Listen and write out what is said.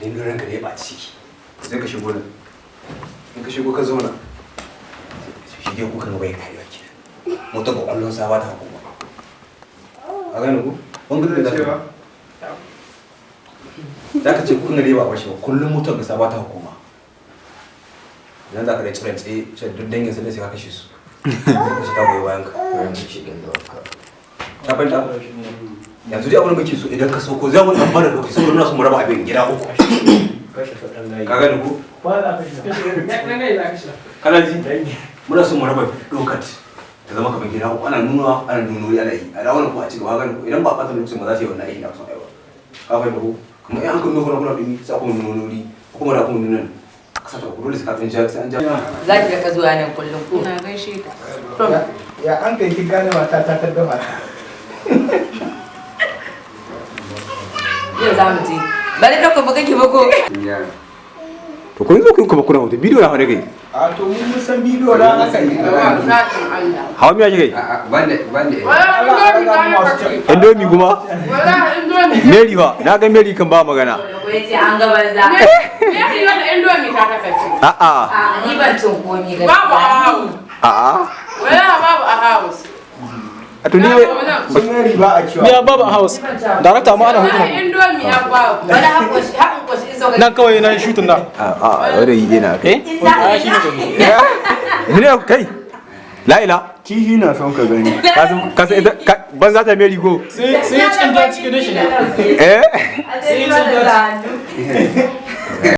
In ranka da ya ɓaci ciki, sai ka shigo nan. In ka shigo ka zauna, shi dai kukan bai karewa kenan. Motar ga kullun saba ta hukuma. A gane ko? Bangaren da Cewa? Za ka ce kukan da ba bashi ba, kullum motar ga saba ta hukuma. Idan za ka da ciran tsaye, ce duk dangin sai sai ka kashe su. Ka kashe ta goyi bayan ka. Ka fahimta? Yanzu dai abin da muke so, idan ka sauko za mu dan bada lokaci saboda muna so mu raba abin gida uku. Ka gane ko? Kana ji? Muna so mu raba dokat ta zama kamar gida uku, ana nuna, ana nuna, ana yi a dawo kuma a ci gaba. Gane ko? Idan ba a ɓata lokacin ba za ta yi wannan aikin da aka son aiwa. Ka fahimta ko? Kuma in an kan nuna kuna ɗumi, sai kuma nuna wuri kuma da kuma nuna ka sa ta uku, dole sai kafin ja sai an ja. Za ki ga zuwa nan kullum ko? Ina gaishe ka. Ya an kai ki gane mata ta ta gama ta? Yau za mu je. Bari ɗauka ba kake ba ko? To, kun zo kun kuma kuna hoto, bidiyo na hore kai. A to, mun san bidiyo na aka yi. Zaɓin Allah. Hawa miya kai. Banda banda. Wallahi indomie ta kake. Indomie kuma. Wallahi indomie. Mary ba na ga Mary kan ba magana. Ko ya ce an ga banza. Mary wannan indomie ta kakace. A'a. A ni ban cin komi gaskiya. Babu a house. A'a. Wallahi babu a house. A to ni Sun Mary ba a cewa. Miya babu a house. Darakta ma ana Wallahi hotuna. indomie ya babu. Wani haƙoshi haƙin ƙoshi in sauka. Nan kawai na shooting na. A a wanda yi na kai. Eh? A shi ne. Ne kai la ila. Kihi na son ka gani. Ka san ita ban za ta Mary go. Sai sai cikin da cikin shi ne. Eh. Sai Sai ya ya hannu.